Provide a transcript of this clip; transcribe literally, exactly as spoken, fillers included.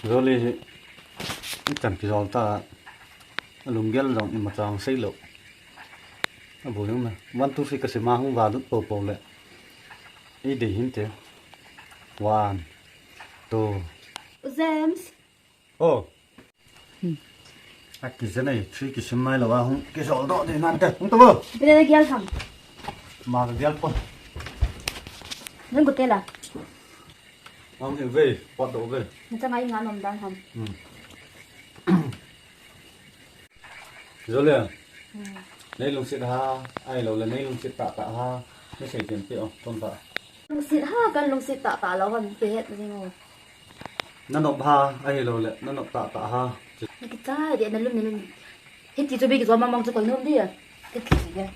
Jolly hi, ichan kijol ta, alunggel jong imacha sei lou. Aboi um e. One, two, three kasim a hung valut popo le. Eidei hinte. One, two. James. Oh. Hmm. Akijana e, three kisim mai lou a hung kijol doh ding nante. Hung to bo. Bele gel tham. Ma gel po. Nang ko tela. Ang e ve, pot doh ve. Nachanga inga nom dan ham. Hmm. Jolly. Hmm. Nei lungset ham, ahilou le nei lungset tahtah ham. Nei sei chen pe o, ton ta. Lungset ham, kan lungset tahtah lou ham, pe het jing o. Nanop ham, ahilou le nanop tahtah ham. Nakichai de, nalum, nalum. Hiti chu bi kichom mang mang chu koi nom dia. Kiti de.